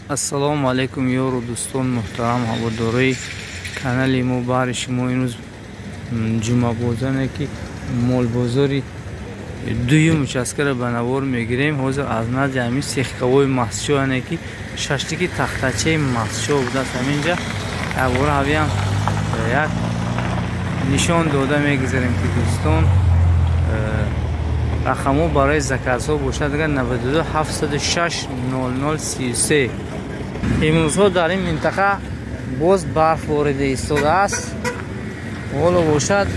Ассалому алайкум ёру дӯстон муҳтарам ҳаводорои канали мо. Баҳри шумо имрӯз ҷумъабозане ки молбозори дуюм участкаро ба навор мегирем. Ҳозир аз назди ҳамин сехкавои масчо, яъне ки шаштики тахтачаи масчо будааст. Ҳаминҷа якбора ҳавиам як нишон дода мегузарем ки дӯстон рақамҳо барои заказҳо бошад агар 92 706 00 33. Имрӯзҳо дар ин минтақа боз барф ворида истодааст. Ҳоло бошад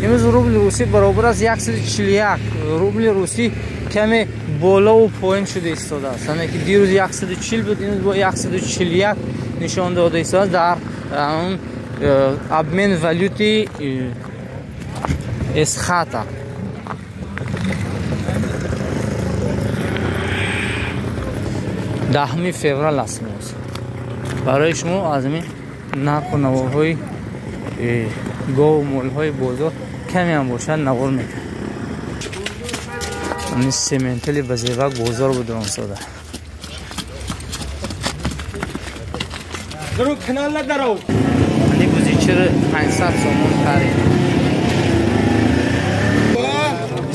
имрӯз рубли русӣ баробар аст 141. Рубли русӣ каме болову поин шуда истодааст. Яъне ки дирӯз 140 буд, имрӯз бо 141 нишон дода истодааст дар он обмен валюти Эсхата. 10 феврал аст имрӯз. Барои шумо аз ин нарху наворҳои гову молҳои бозор каме ҳам бошад навор мекунем. Ин сементали ба зебак бозор буд ронсода. Ани гузичири 500 сомон харид.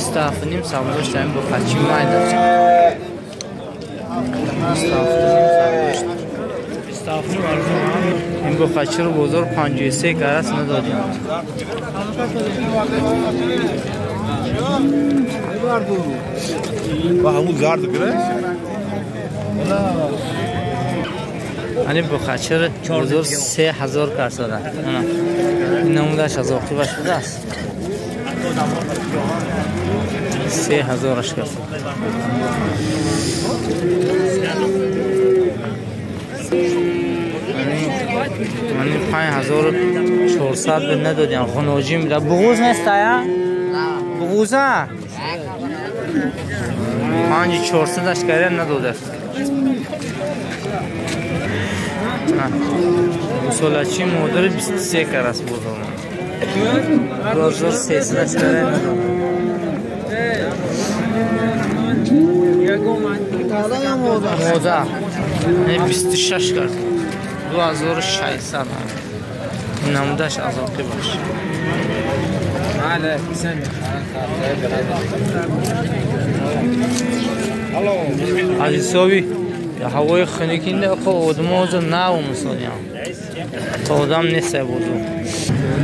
27,5 савдо шуд бо қачи майда. 27,5 ин бо қачиро бозор 53 карас надодем. Ани бо қачиро бозор 3000 карс доданд. Ин намудаш аз оқибаш будааст. 3000 карс. Мани 5400 бе надодем. Хуноҷим буда. Буғуз нест ая? Буғуза? 5400 аш карда надодааст. Мисолачи модари 23 карас бозор. 2300 аш карда надод. Мода 26 кард. 2600 намудаш аз оқибаш. Аз ҳисоби ҳавои хунук ин одамо ҳозир наву мисолиям то одам неста бозор.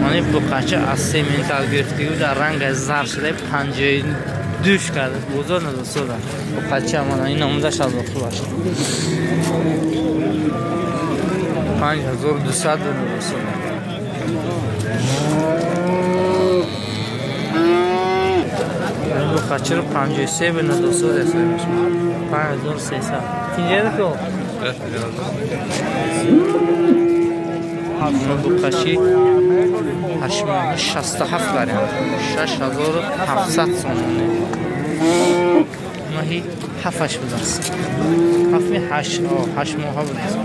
Мани буқача аз сементал гирифтагӣ дар ранга зар шуда 52 кард бозор надосода. Буқача мана ин намудаш аз оқибаш. 5200 надосода. Буқачаро 53 бе надосода ҳисобиш. 5300. Тинҷа ко? Буқачи 67 вариант. 6700 сомонӣ. Моҳи ҳафташ будааст. Ҳафти ҳашт, 8 моҳа будааст.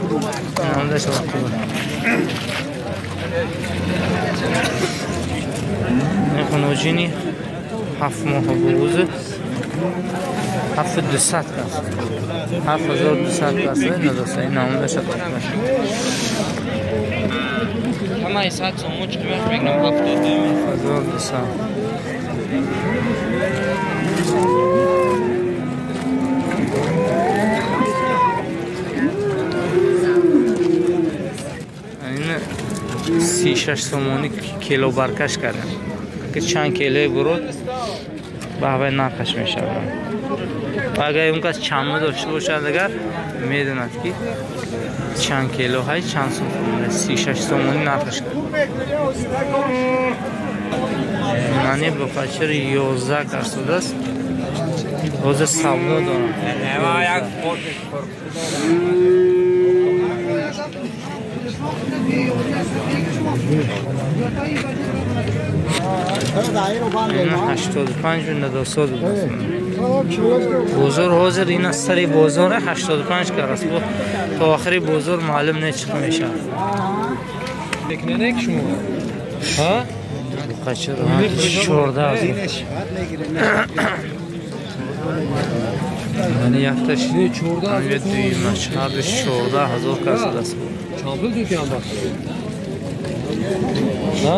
Намудаш оқибат. Хуноҷини 7 моҳа буғуз 7200 кас. 7200 кас надоста. Ин намудаш оқибат. Ҳамаи 100 сомон чиқимаш мегирам 72. 1200. Ин 36 сомонӣ кило баркаш кардам. Ки чанд килои бурод ба ҳавай нархаш мешавад. Агар он кас чанма дошта бошад, агар медонад ки чанд кило ҳай чанд сом 36 сомонӣ нархаш кард. Мани буқачир 11 карсодааст. Ҳозир савдо дорам. Ин 85 надосод будааст. Бозор ҳозир ин аз сари бозор 85 карас. То охири бозор маълум не чӣ мешавад. Буқачир 14. Яъне якташ дуюмаш ҳардуш 14 000 касидааст. Чанд пул дудӣ ам На?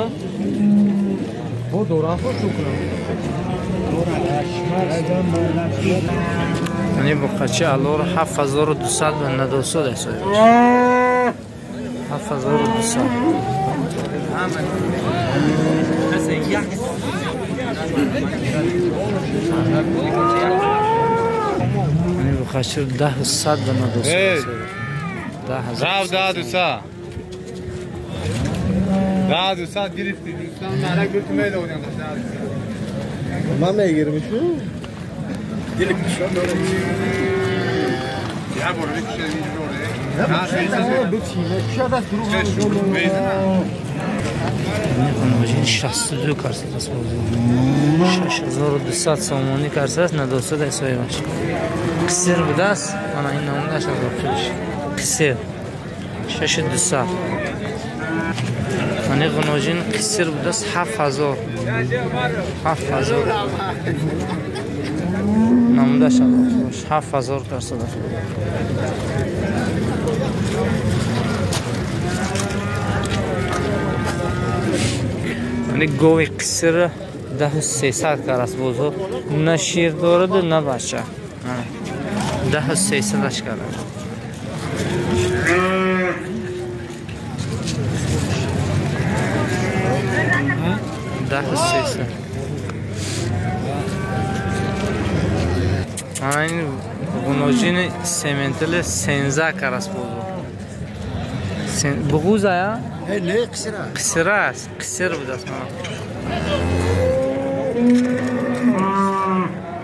Бо дорам фурӯш кунам. Яъне буқачи аллоро 7200 ба надосад ҳисобиш. 7200. Яъне буқачи 10 100 ба надосад ҳисобиш. 10 000. Рав 10 200. 10 200 гирифти. Дӯстан нарак гирифти медодем. Ман мегирам шу. Дили пишон дорад. Я бор бикше инҷоре. Мехонаважин 62 карсад аст бозор. 6200 сомонӣ карсад аст, надосад ҳисобаш. Қисир будааст, мана ин намунааш аз охириш. Қисир. 6200. Мани ғуноҷин қисир будааст 7000. 7000. Намудааш аз охириш 7000 карсад аст. Яъне гови қисир 10 300 караст бозор. На шир дораду, на бача. 10 300-аш карад. 10 300. Ана ин ғуноҷини сементали 13 караст бозор. Буғуза я? Не, қисира. Қисира аст, қисир будааст мана.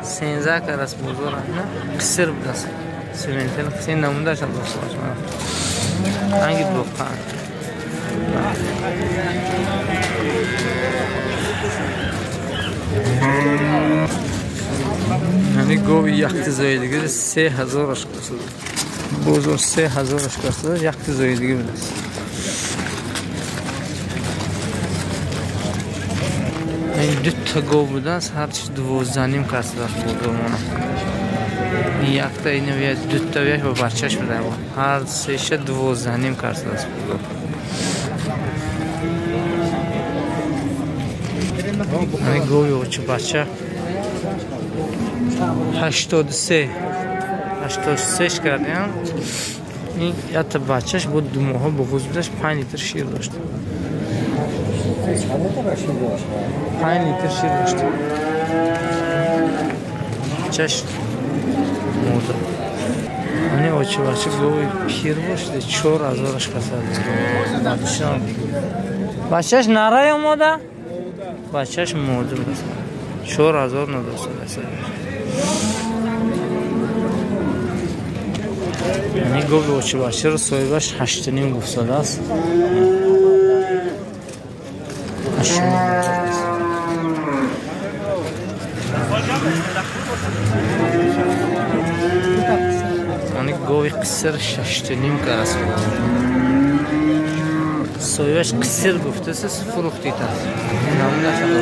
13 караст бозор, на? Қисир будааст. Сементали қисир намудааш аз дошта мана. Ранги буқа. Яъне гови якти зоидиги 3000-аш касад. Бозор 3000-аш касад, якти зоидиги будааст. Ин дута гов будааст, ҳарчи 12,5 касадааст бозор мона. Ин якта ин дута вияш ба бачаш буда. Ҳар сеша 12,5 касадааст бозор. Ани гови очи бача 83 83 кардем. Ин якта бачаш буд 2 моҳа буғуз будаш, 5 литр шир дошт. 5 литр шир дошт. Бачаш мурда. Ани очи бача гови пир бошд, 4000-аш касад. Бачаш нара ё мода? Бачаш мурда буд. 4000 надошт. Яъне гови очи бачаро соҳибаш 8,5 гуфтадааст. 8,5. Яъне гови қисир 6,5 караст. Соҳибаш қисир гуфтааст, фурӯхтидааст. Намунааш адо.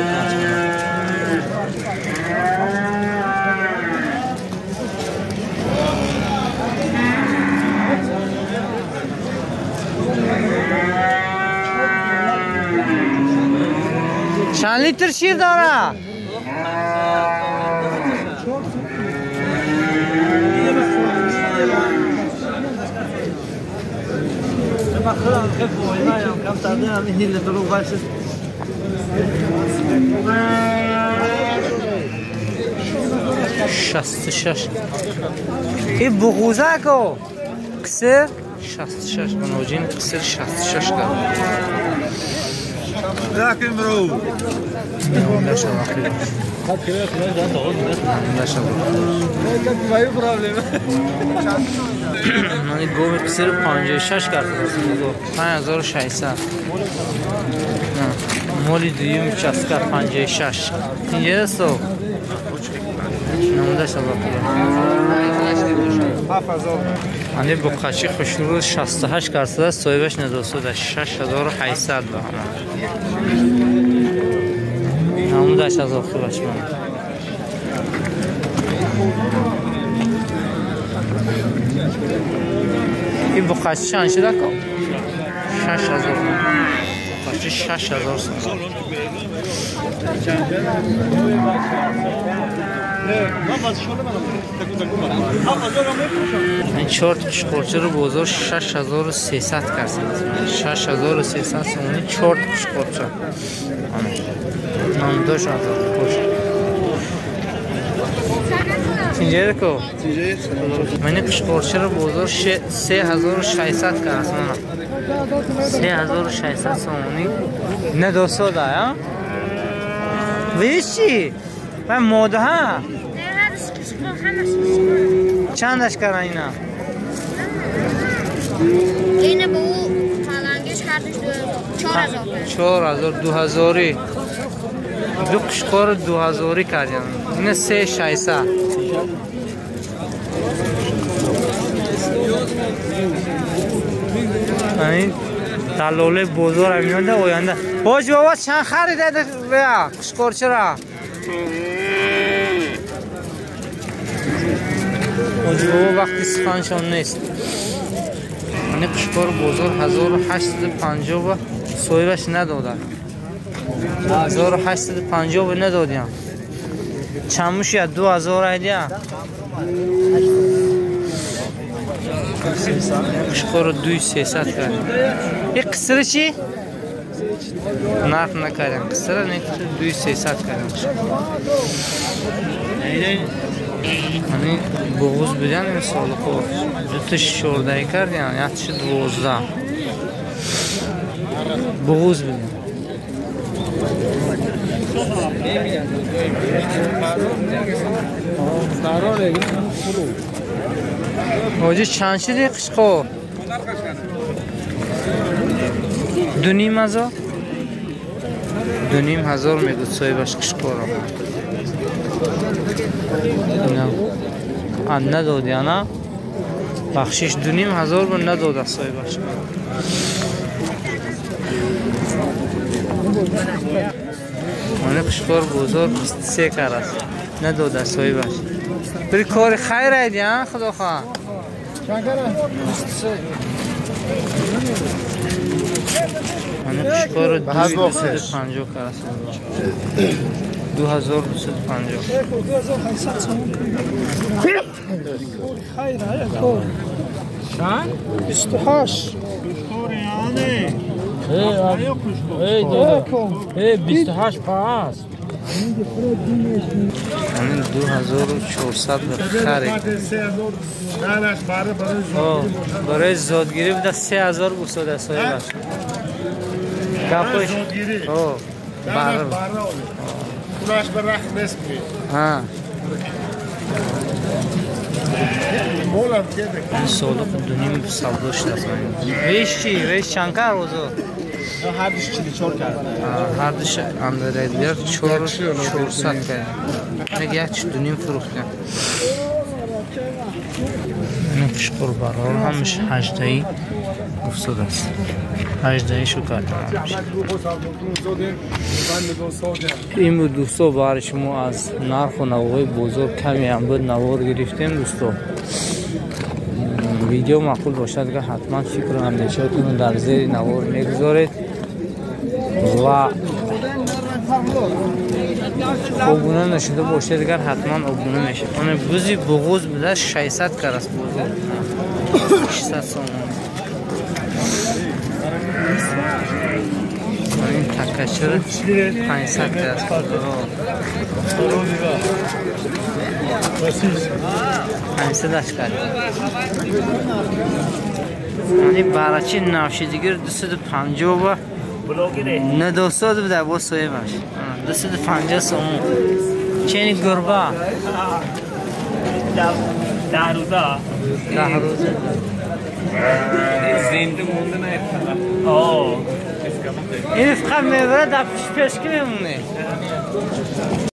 Чанд литр шир дора? 66. И буғузако қисир 66 ғуноҷин қисир 66 кард. Лакин бро. Мани гови қисир 56 кард. 5600. Моли дуюм участка 56. Инҷа намудаш аллоҳ. 7000. Ани буқачи хушрӯ 68 карсада, соҳибаш надосуда 6800 ба ҳама. Намудаш аз охираш ман. Ин буқачи чанд шуда ко? 6000. Буқачи 6000 сом. Ин чорт қушқорчаро бозор 6300 карданд. 6300 сомонӣ чорт қушқорча. Номдош азор қуш. Тинҷаре ко? Мани қушқорчаро бозор 3600 карданд. 3600 сомонӣ. Не досода, а? Виш чӣ? Ман модаҳа? Чандаш кардан ина? Ина бо палангиш ҳардуш 4000. 4000 2000. Ду қушқор 2000 кардем. Ина 3600. Ин далоле бозор меонда оянда. Ҳоҷи бобо чанд харида қушқорчара? Ҳоҷи бобо вақти суханшон нест. Ани қушқор бозор 1850 соҳибаш надода. 1850 надодиям. Чанд мушия 2000 айдия. Қушқорро 2300 кардем. И қисри чӣ? Нарх накардем. Қисра не 2300 кардем. Ани буғуз будан ин солиқо. Дуташ 14 кардем, якташ 12. Буғуз будан. Ҳоҷи чанд шуди қишқо? 2500? 2500 мегӯд соҳибаш қишқоро. Надоди ана? Бахшиш 2500 бо надода соҳибаш. Ана қишқор бозор 23 караст. Надода соҳибаш. Бир кори хайр айди, а худохоҳ. Ана қишқорро 250 караст. 2250. Чанд? 28. Эй, 28 пас. Ҳамин 2400 харид. Барои зодгирӣ буда 3000 гуфтода соҳибаш. Гапош. Пулаш ба рахт нест. Солиқ дуним савдо шудааст. Веш чӣ? Веш чанд кар бозор? Ҳардуш 44 кард. Ҳардуш андарайдигар 4400 кард. Нак як дуним фурӯхтем. Ин қушқор барор ҳамаш 18 гуфтодааст. 18 шу кардам. Ин буд дӯсто, барои шумо аз нарху навоҳои бозор каме ҳам буд навор гирифтем дӯсто. Видео маъқул бошад, агар ҳатман фикру андешаҳоятонро дар зери навор мегузоред ва обуна нашуда бошед, агар ҳатман обуна мешавед. Ана бузи буғуз буда 600 караст бозор. 600 сомон. Ин такачара 500 караст. 500 аш кард. Ани барачи навшидигир 250 ба надосод буда бо соҳибаш. 250 сомон. Чени гурба? 10 рӯза. 10 рӯза. Зинда монда на. Ин фақат мевара дар пешки мемонад.